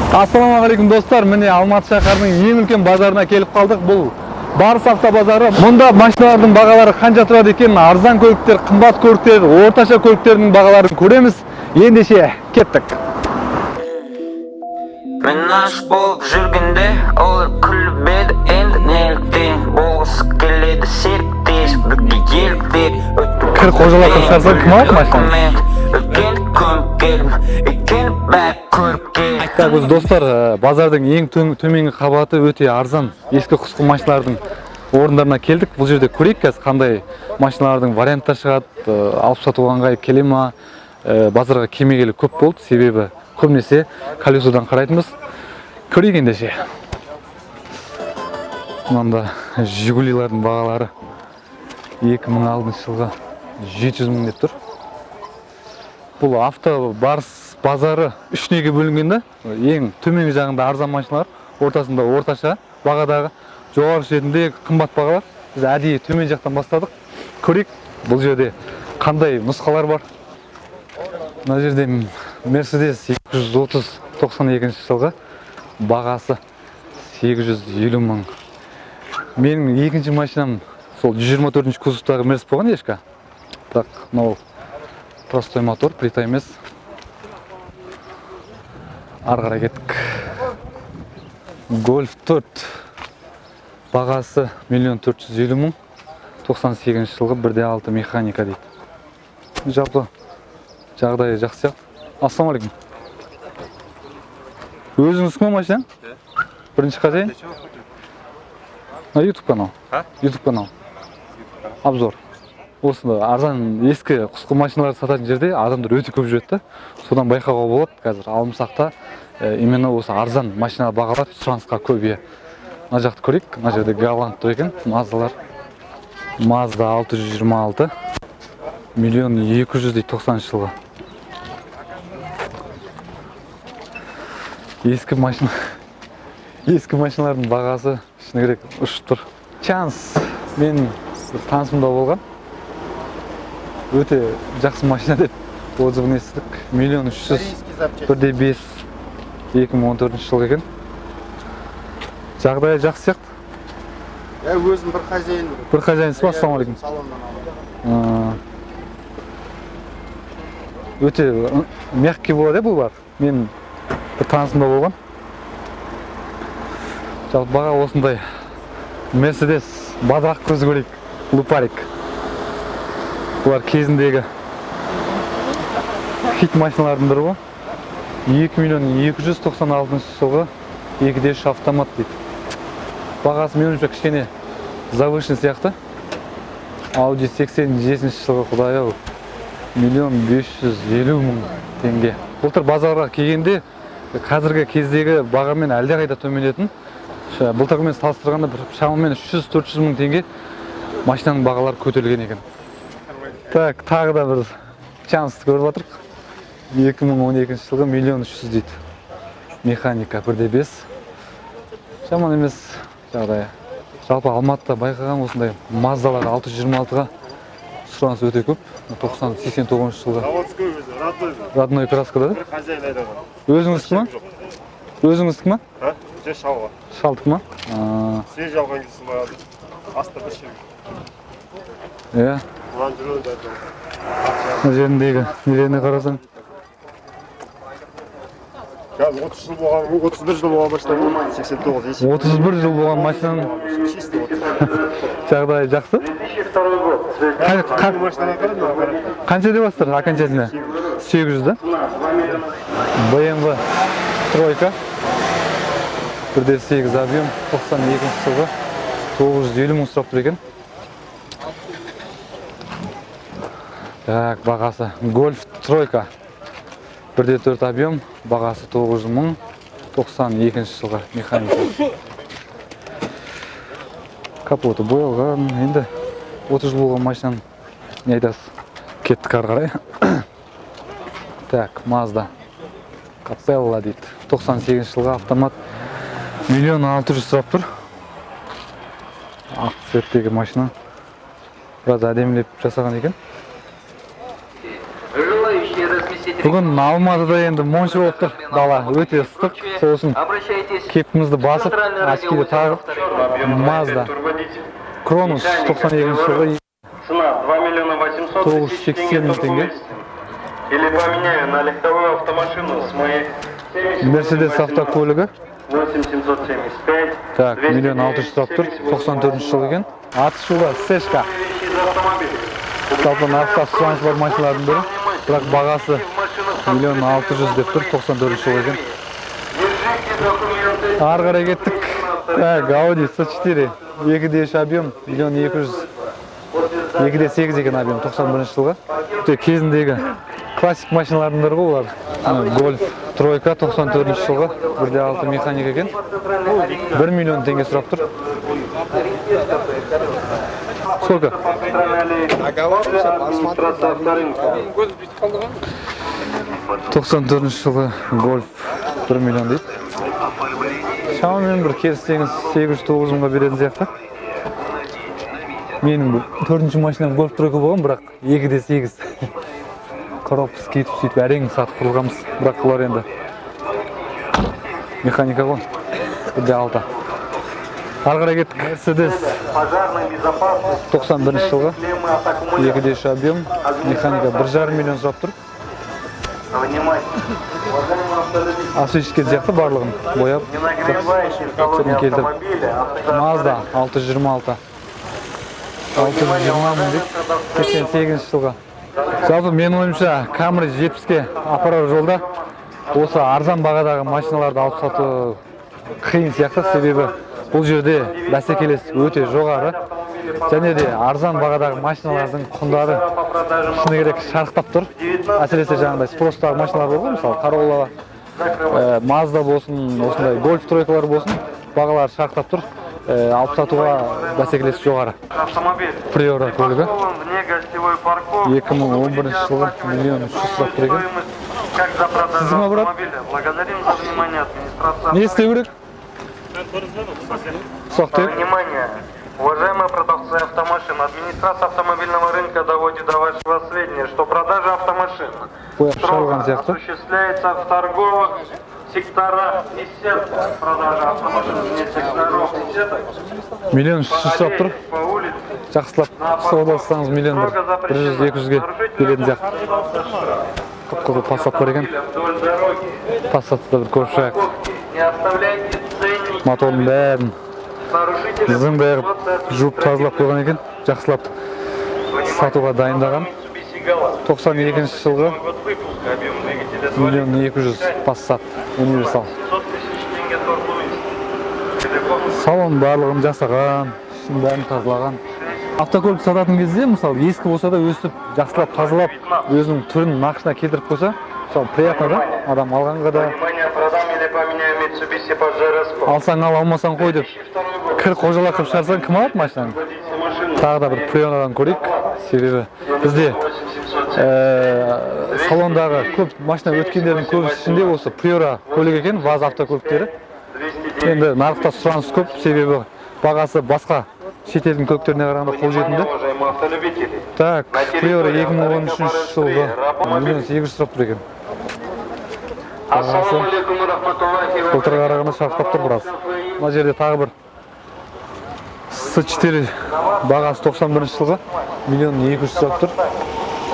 Ассалаумағалейкум, достар! Міне, Алматы шаһарының ең үлкен базарына келіп қалдық. Бұл Барыс автобазары. Мұнда машиналардың бағалары қанша тұрады екен, арзан көліктер, қымбат көліктер, орташа көліктердің бағаларын көреміз. Ендеше кеттік. Мен аш болып жүргенде олар күліп еді. Енді неліктен болғысы келеді серіктес бірге еліктеп? Кір қожалатып шығарсаң, кім алады машинаны? Үлкен көміп келдім, өйткені бәрі көріп кел. Так, біз, достар, базардың ең төменгі қабаты, өте арзан ескі құсқы машиналардың орындарына келдік. Бұл жерде көрейік қазір, қандай машиналардың варианттары шығады, алып сатуға ыңғай келе ма. Базарға келмегелі көп болды, себебі көбінесе колесодан қарайтынбыз. Көрейік ендеше. Мында Жигулилардың бағалары 2006 жылғы 700 мың деп тұр. Бұл авто Барыс базары үш неге бөлінген да: ең төменгі жағында арзан машиналар, ортасында орташа бағадағы, жоғары шетінде қымбат бағалар. Біз әдейі төмен жақтан бастадық. Көрейік, бұл жерде қандай нұсқалар бар. Мына жерде Мерседес 230, 92 жылғы, бағасы 850 мың. Менің екінші машинам сол 124 кузовтағы Мерс болған, ешка. Бірақ мынау простой мотор, плита емес. Ары қарай кеттік. Гольф 4, бағасы 1 450 000, 98 жылғы, 1,6 механика дейді. Жалпы жағдайы жақсы сияқты. Ассалаумағалейкум! Өзіңіздікі ма машина? Бірінші хозяин? На YouTube канал. А? YouTube канал. Обзор. Осы арзан ескі құсқы машиналарды сататын жерде адамдар өте көп жүреді да, содан байқауға болады. Қазір алымсақта именно осы арзан машина бағалар сұранысқа көп ие. Мына жақты көрейік. Мына жерде Галант тұр екен, Маздалар. Мазда 626, 1 200 000 дейді, 90 жылғы. Ескі машина, ескі машиналардың бағасы, шыны керек, ұшып тұр. Чанс менің бір танысымда болған, өте жақсы машина деп отзывын естідік. 1 300 000, 1,5, 2014 жылғы екен. Жағдайы жақсы сияқты. Я өзім бір хозяин. Бір хозяинсыз ба? Ассалаумағалейкум! Салоннан алдым. Өте мягкий болады, иә, бұл бар. Мен бір танысымда болған. Жалпы баға осындай. Мерседес бадырақ көз көрейік, лупарик. Бұлар кезіндегі хит машиналардың бірі ғой. 2 296 000 жылғы, 2,3 автомат дейді. Бағасы, менің ойымша, кішкене завышенный сияқты. Ауди 87 жылғы, құдай ау, 1 550 000 теңге. Былтыр базарға келгенде қазіргі кездегі бағамен әлдеқайда төмендетін. Былтырғымен салыстырғанда бір шамамен 300-400 мың теңге машинаның бағалары көтерілген екен. Так, тағы да бір Чансты көріп жатырмық. 2012 жылғы, 1 300 000 дейді, механика, 1,5. Жаман емес жағдайы. Жалпы Алматыда байқаған, осындай Маздалар 626-ға сұраныс өте көп. 90, 89 жылғы. Заводской өзі, родной. Родной краскада да? Бір хозяин айдаған. Өзіңіздікі ма? Жоқ. Өзіңіздікі ма? А? Же, шалға. Шалдікі ма? А, Свежий алған кезде солай алды. Астында бір шек. Иә. Ланд Ровер да. Мына жеріндегі нелеріне қарасаң. Қазір 30 жыл болған, 31 жыл болған машина ғой. 89 есеп. 31 жыл болған машинаның Чисто 30. жағдайы жақсы. Машинаға қара, мына қара. Қанша деп жатсыздар окончательно? 800 да? BMW тройка, 1,8 объем, 92 жылғы, 950 мың сұрап тұр екен. Так, бағасы. Гольф тройка, 1,4 объем, бағасы 900 мың, 92 жылғы, механика. Капоты боялған. Енді 30 жыл болған машинаның не айтасыз? Кеттік ары қарай. Так, Мазда Капелла дейді, 98 жылғы, автомат, 1 600 000 сұрап тұр. Ақ цветтегі машина, біраз әдемілеп жасаған екен. Желающие разместить Бүгін Алматыда енді монша болып тұр, дала өте ыстық, сол үшін Обращайтесь кепкімізді басып, очкиді тағып. Мазда Кронус, 92 жылғы. Цена 2 миллиона 800 тысяч тенге 980 мың теңге. торгуюсь. Или поменяю на легковую автомашину с моей Мерседес автокөлігі. 8775. Так, 1 600 000 сұрап тұр, 94 жыл екен. Аты шулы Сешка. Жалпы нарықта сұраныс бар машиналардың бірі, бірақ бағасы 1 600 000 деп тұр, 94 жыл екен. Ары қарай кеттік. Так, Audi S4, 2,3 объем, 1 200 000, 2,8 екен объем, 91 жылғы. Өте кезіндегі классик машиналардың бірі ғой олар. Ана, Гольф тройка, 94 жылғы, 1,6 механика екен. 1 миллион теңге сұрап тұр. Сколько? Договариваемся, посмотрим. 94 жылғы Гольф 1 миллион дейді. Шамамен бір келіссеңіз, 809 мыңға беретін сияқты. Менің бұл төртінші машинам Гольф тройка болған, бірақ 2,8. Коробкасы кетіп, сөйтіп әрең сатып құрылғанбыз. Бірақ бұлар енді механика ғой. 1,6. Ары қарай кеттік. Мерседес, Пожарной безопасности. 91 жылғы. Клеммы от аккумулятора. 2,3 объем, механика, 1,5 миллион сұрап тұр. Внимание! Уважаемые автолюбители, Освещение сияқты, барлығын бояп, не нагревайте в салоне түрін келтіріп. автомобиля. Мазда 626, 620 мың дейді, 88 жылғы. Жалпы, менің ойымша, Камри 70-ке апарар жолда осы арзан бағадағы машиналарды алып сату қиын сияқты, себебі бұл жерде бәсекелес өте жоғары және де арзан бағадағы машиналардың құндары, шыны керек, шарықтап тұр. Әсіресе жаңағыдай спростағы машиналар бар ғой, мысалы, Королла, Мазда болсын, осындай Гольф тройкалар болсын, бағалары шарықтап тұр. Алып сатуға бәсекелес жоғары. Автомобиль. Приора көлігі. Припаркован вне гостевой парковки. 2011 жылғы, 1 300 000 сұрап тұр екен. Как за продажу Сіздің ма, брат? автомобиля. Благодарим за внимание администрация. Не істеу керек? Ұсақ түйек. Внимание! Уважаемые продавцы автомашин, администрация автомобильного рынка доводит до вашего сведения, что продажа автомашин Бояп строго шығарылған сияқты. осуществляется в торговых секторах и сетках. Продажа автомашин вне секторов и сеток 1 300 000 сұрап тұр. по улице Жақсылап саудалассаңыз, миллион бір жүз, екі жүзге беретін сияқты. Қып қызыл Пассат бар екен. Вдоль дороги. Пассатты да бір көріп шығайық. Не оставляйте ценники. Мотордың бәрін Нарушителям зыңдай қылып жуып, тазалап қойған екен, жақсылап сатуға дайындаған. 92 жылғы, Год выпуска, объем двигателя 1 200 000, Пассат универсал. 500 тысяч тенге торгуемся. Телефон Салон барлығын жасаған, ішінің бәрін тазалаған. Автокөлік сататын кезде, мысалы, ескі болса да, өстіп жақсылап тазалап, өзінің түрін нақышына келтіріп қойса, мысалы, приятно да адам алғанға да. Внимание, продам или поменяю Mitsubishi Pajero Sport. Алсаң ал, алмасаң қой деп кір қожалақ қылып шығарсаң, кім алады машинаны? Тағы да бір Прионадан көрейік, себебі бізде салондағы көп машина өткендердің көбісі ішінде осы Приора көлік екен. ВАЗ автокөліктері енді нарықта сұраныс көп, себебі бағасы басқа шетелдің көліктеріне қарағанда қолжетімді. Уважаемые автолюбители. Так, Приора, 2013 жылғы, 1 800 000 сұрап тұр екен. Бағасы Ассаламу алейкум ва рахматуллахи ва былтырға қарағанда шарықтап тұр біраз. Мына жерде тағы бір С4, бағасы, 91 жылғы, 1 200 000 сұрап тұр.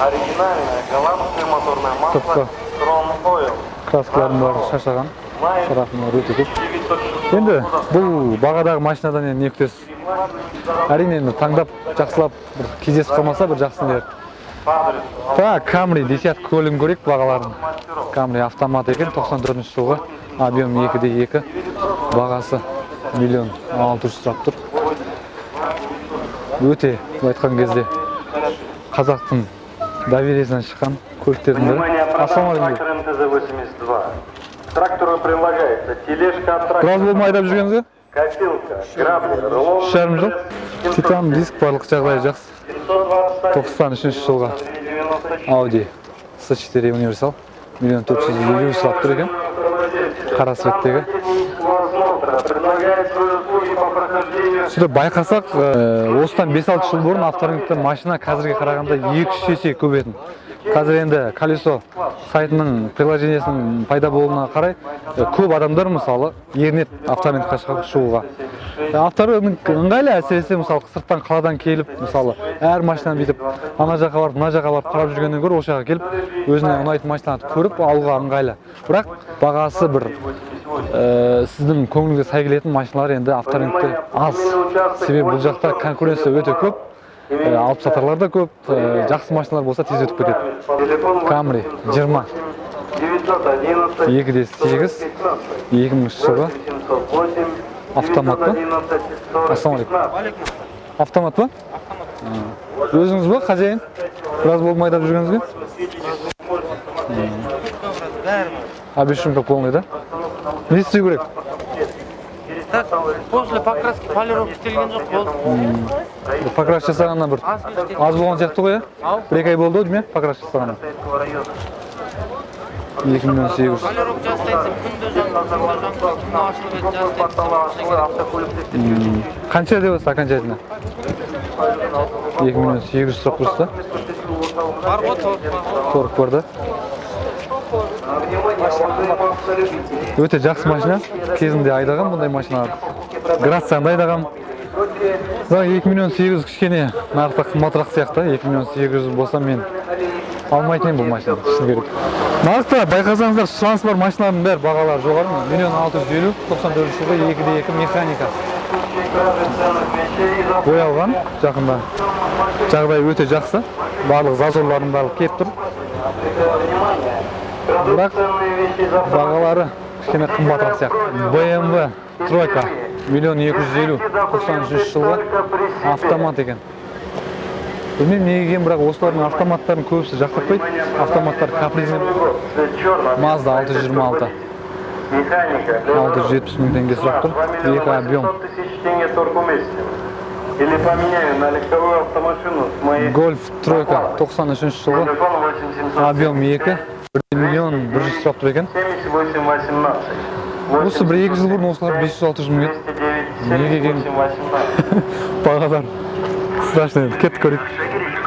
Оригинальное голландское моторное масло Сыртқы Крон Oil. краскалардың бәрі шашаған, царапиналар өте көп. 906 Енді бұл бағадағы машинадан енді не күтесіз? Әрине, енді таңдап, жақсылап бір кездесіп қалмаса, бір жақсы нелер. Так, Камри десятка көлігін көрейік бағаларын. Камри автомат екен, 94 жылғы, объем 2,2, бағасы 1 600 000 сұрап тұр. Өте, былай айтқан кезде, қазақтың довериесінен шыққан көліктердің бірі. Внимание, продам Ассалаумағалейкум. трактор МТЗ-82. К трактору прилагается тележка от Біраз трактора, болды ма айдап жүргеніңізге? косилка, грабли, рулон. 3,5 жыл. Титан диск, барлық жағдайы жақсы. 93 жылғы Audi S4 универсал, 1 450 000 сұрап тұр екен. Қара цветтегі. Сөйтіп байқасақ, осыдан 5-6 жыл бұрын авторынокта машина қазірге қарағанда 2-3 есе көп етін. Қазір енді Колесо сайтының, приложениесінің пайда болуына қарай көп адамдар, мысалы, ерінеді авторынокқа шығуға. Авторынок ыңғайлы, әсіресе, мысалы, сырттан, қаладан келіп, мысалы, әр машинаны бүйтіп ана жаққа барып, мына жаққа барып қарап жүргеннен гөрі, осы жаққа келіп, өзіне ұнайтын машиналарды көріп алуға ыңғайлы. Бірақ бағасы бір сіздің көңіліңізге сай келетін машиналар енді авторынокте аз, себебі бұл жақта конкуренция өте көп, алып сатарлар да көп, жақсы машиналар болса, тез өтіп кетеді. Камри 20 2,8, 2000 жылғы, автомат па? Ассалаумағалейкум, автомат па? Өзіңіз ба хозяин? Біраз болды ма айдап жүргеніңізге? Обесшумка полный да? Не істеу керек? Так, после покраски, полировка істелген жоқ, болды. Покрас жасағаннан бір Аз істелген. аз болған сияқты ғой, иә? Ау. 1-2 ай болды ау деймін, иә, покрас жасағанына. 2 миллион 800. Полировка жасайтсам, күнде жанды, күнде жанды, күні ашылып еді, жасайтсам. Қанша деп отырсыз окончательно? 2 миллион 800 сұрап тұрсыз да? Бар ғой, торг бар ғой. Торг бар да. Өте жақсы машина, кезінде айдаған бұндай машиналарды, Грацияны да айдағанмын. Бірақ 2 миллион 800 кішкене нарықта қымбатырақ сияқты. 2 миллион 800 болса, мен алмайтын едім бұл машинаны, шыны керек. Нарықта, байқасаңыздар, сұраныс бар машиналардың бәрі бағалары жоғары. 1 миллион 650, 94-жылғы, 2,2 механика, боялған жақында, жағдайы өте жақсы, барлық зазорлардың барлығы келіп тұр, бірақ бағалары кішкене қымбатырақ сияқты. BMW тройка, 1 миллион 250, 93 жылғы, автомат екен. Білмеймін неге екенін, бірақ осылардың автоматтарын көбісі жақтыртпайды, автоматтар капризный. Mazda 626, 670 мың теңге сұрап тұр, екі объем. Тенге торг уместен. Или поменяю на легковую автомашину с моей. Гольф тройка, 93 жылғы, Телефон 8 объем 2, 1 миллион 100 сұрап тұр екен. 78 18. Осы 1-2 жыл бұрын осылар 500-600 мың еді. 209 Неге екенін? 78 18. Бағалар страшно енді. Кеттік, көрейік.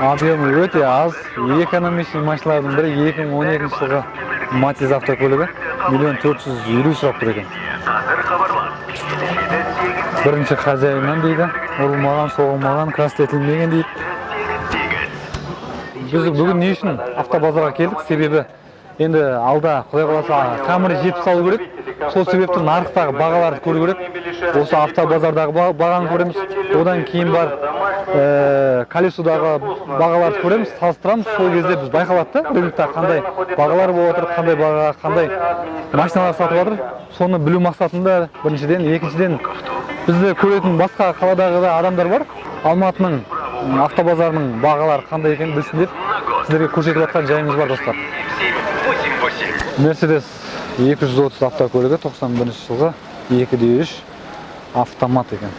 Объемы өте аз, экономичный машиналардың бірі, 2012 жылғы Матиз автокөлігі, 1 миллион 450 сұрап тұр екен. Бірінші хозяиннан дейді, ұрылмаған, соғылмаған, красить етілмеген дейді. Біз бүгін не үшін автобазарға келдік? Себебі енді алда, құдай қаласа, Камри 70 алу керек. Сол себепті нарықтағы бағаларды көру керек. Осы автобазардағы бағаны көреміз, одан кейін барып Колесодағы бағаларды көреміз, салыстырамыз. Сол кезде біз байқалады да, рынокта қандай бағалар болып жатыр, қандай бағаға қандай машиналар сатып жатыр, соны білу мақсатында біріншіден, екіншіден, бізді көретін басқа қаладағы да адамдар бар, Алматының автобазарының бағалары қандай екенін білсін деп сіздерге көрсетіп жатқан жайымыз бар, достар. Мерседес 230 автокөлігі, 91 жылғы, 2,3 автомат екен.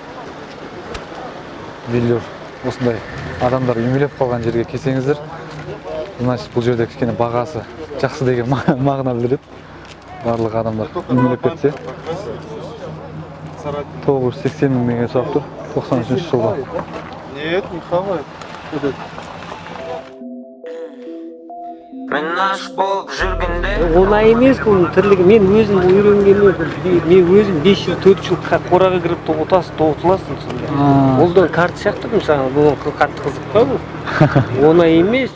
Велюр. Осындай адамдар үймелеп қалған жерге келсеңіздер, значит, бұл жерде кішкене бағасы жақсы деген мағына білдіреді. Барлық адамдар үймелеп кетсе. 980 мың теңге сұрап тұр, 93 жылғы. Нет, не хавает. Этот Мен аш болып жүргенде. Оңай емес бұл тірлігі. Мен өзім үйренгенмен мен өзім 5 жыл, 4 жыл қораға кіріп тоғытасың, тоғытыласың сонда. Ол да карта сияқты. Мысалы, бұл қатты қызық па, бұл оңай емес.